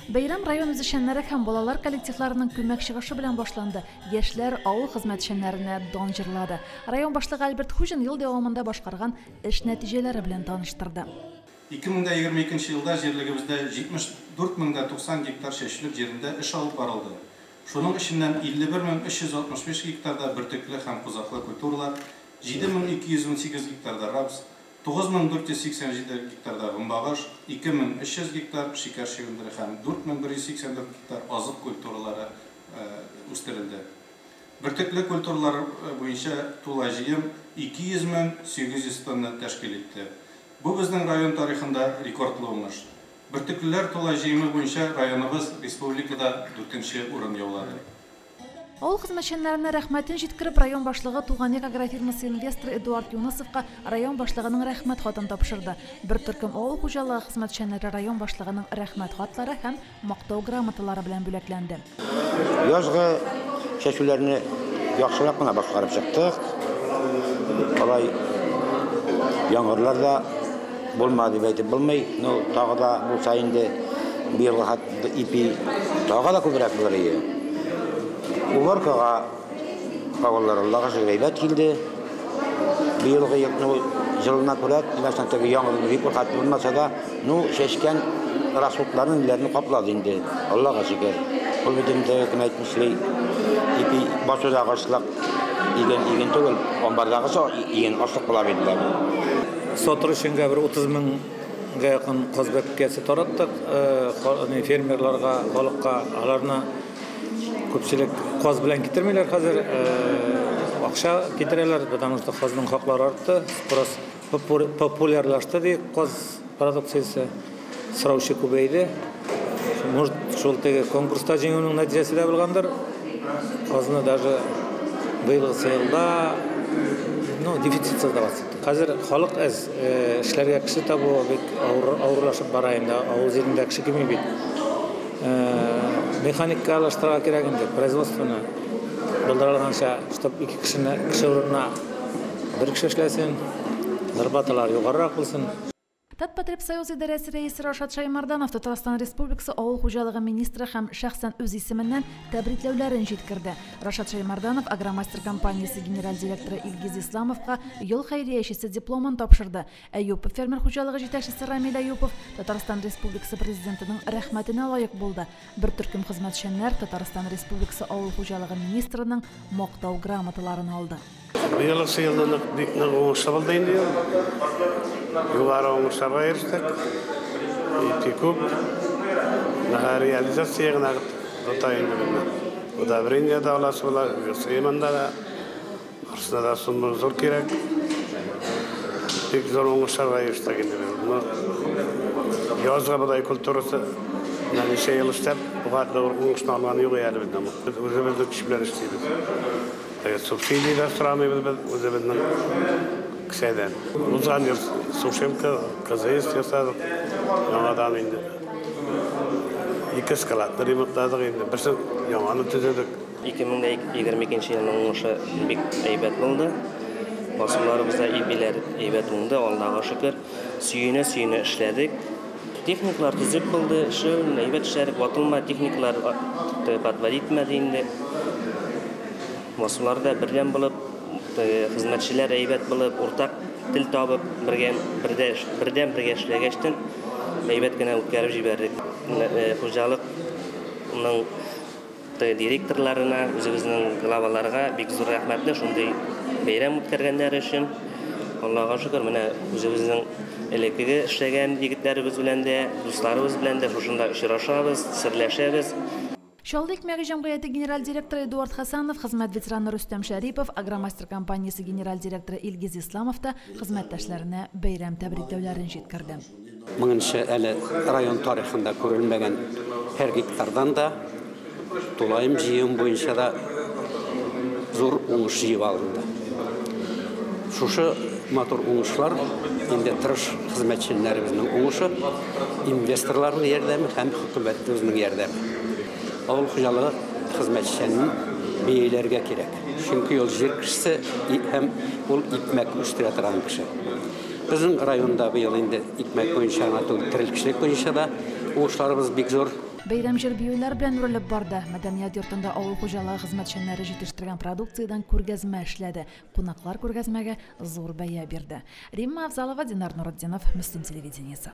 Бәйрәм район үзешчәннәре һәм балалар коллективларының күмәк чыгышы белән башланды. Яшьләр авыл хезмәтчәннәренә дан җырлады. Район башлыгы Альберт Хуҗин ел дәвамында башкарган эш нәтиҗәләре белән таныштырды. 2022 елда җирлегебездә 74 090 гектар чәчүлек җирендә эш алып барылды. Шуның эченнән 51 365 гектарда бөртекле һәм кузаклы культуралар, 7218 гектарда рапс, 9487 гектарда гөнбагыш, 2300 гектар шикәр чөгендере һәм 4184 гектар азык культуралары үстерелде. Бөртекле культуралар буенча тулай җыем 200 800 тонна тәшкил итте. Бу безнең район тарихында рекордлы уңыш. Бөртеклеләр тулай җыемы буенча районыбыз республикада дүртенче урын яулады. Авыл хезмәтчәннәренә рәхмәтен җиткереп, район башлыгы Туган як агрофирмасы инвесторы Эдуард Юнысовка район башлыгының рәхмәт хатын тапшырды. Бер төркем авыл хуҗалыгы хезмәтчәннәре район башлыгының рәхмәт хатлары һәм мактау грамоталары белән бүләкләнде. Язгы чәчүләрне яхшырак кына башкарып чыктык. Алай яңгырлар да булмады дип әйтеп булмый. Ну, тагы да булса инде быелгы ипи тагы да күбрәк булыр иде. Уборкага павыллар, Аллага шөкер, әйбәт килде. Быелгы елны җылына күрә, мәсәлән, теге яңгыр бик хәтле булмаса да, ну, чәчкән расходларын ниләрне каплады инде. Аллага шөкер. Ул бит инде, кем әйтмешли, ипи басудагы ашлык иген түгел, амбардагысы иген ашлык була бит. Сатыр өченгә бер 30 меңгә якын каз бәбкәсе тараттык фермерларга, халыкка. Аларны күпчелек каз белән китермиләр хәзер, акча китерәләр, потому что казның хаклары артты, спрос популярлашты ди, каз продукциясе сораучы күбәйде. Может, шул теге конкурста җиңүнең нәтиҗәсе дә булгандыр. Казны даже быелгы елда, ну, дефицит создаваться итте. Хәзер халык әз, эшләргә кеше табу бик авыр, авырлашып бара инде, авыл җирендә кеше кими бит. Механикалаштырырга кирәк инде производствоны, булдыра алганча, чтоб ике кешене кеше урынына бер кеше эшләсен, зарплаталар югарырак булсын. Татпотребсоюз идарәсе рәисе Рашат Шаймарданов Татарстан Республикасы авыл хуҗалыгы министры һәм шәхсән үз исеменнән тәбрикләүләрен җиткерде. Рашат Шаймарданов Агромастер компаниясе генераль директоры Илгиз Исламовка ел хәйриячесе дипломын тапшырды. Әюпов фермер хуҗалыгы җитәкчесе Рамил Әюпов Татарстан Республикасы президентының рәхмәтенә лаек булды. Бер төркем хезмәтчәннәр Татарстан Республикасы авыл хуҗалыгы министрының мактау грамоталарын алды. Быелгысы елны бик нык уңышлы булды инде ел. Югары уңышларга ирештек. Ипи күп. Менә реализация гына тота инде безне. Удобрение дә аласы була, сыймында да. Барысына да сумма зур кирәк. Бик зур уңышларга ирештек инде. Моны язгы бодай культурасы менә ничә ел эшләп, бу хәтле уңышны алган юк әле безнең. Без үзебезнең көч белән эшлибез. Субсидия дә сорамыйбыз без, үзебезнең кесәдән. Узган ел сушилка, КЗС ясадык. Яңадан инде. Ике складны ремонтладык инде. Берсен яңаны төзедек. 2022 елның уңышы бик әйбәт булды. Басуларыбызда ипиләр әйбәт уңды, Аллага шөкер. Сөенә-сөенә эшләдек. Техникалар төзек булды, эше әйбәт эшләдек, ватылма техникалар подводить итмәде инде. Басуларда бердәм булып, хезмәтчеләр әйбәт булып, уртак тел табып, бергә бердә бердәм бергә эшләгәчтен әйбәт кенә үткәреп җибәрдек. Хуҗалыкның директорларына, үзебезнең главаларга бик зур рәхмәтле шундый бәйрәм үткәргәннәре өчен. Аллага шөкер, менә үзебезнең элеккеге эшләгән егетләребез белән дә, дусларыбыз белән дә шушында очрашабыз, серләшәбез. Чаллы икмәге җәмгыяте генераль директоры Эдуард Хасанов, хезмәт ветераны Рөстәм Шәрипов, Агромастер компаниясе генераль директоры Илгиз Исламов та хезмәттәшләренә бәйрәм тәбрикләүләрен җиткерде. Моңынчы әле район тарихында күрелмәгән һәр гектардан да тулаем җыем буенча да зур уңыш җыеп алынды. Шушы матур уңышлар инде тырыш хезмәтчеләребезнең уңышы, инвесторларның ярдәме һәм хөкүмәтебезнең ярдәме. Авыл хуҗалыгы хезмәтчәнен бәяләргә кирәк. Чөнки ул җир кешесе һәм ул икмәк үстерә торган кеше. Безнең районда быел инде икмәк буенча гына түгел, терлекчелек буенча да уңышларыбыз бик зур. Бәйрәм җыр-биюләр белән үрелеп барды. Мәдәният йортында авыл хуҗалыгы хезмәтчәннәре җитештергән продукциядән күргәзмә эшләде. Кунаклар күргәзмәгә зур бәя бирде. Римма Авзалова, Динар Нуратдинов, Мөслим телевидениесе.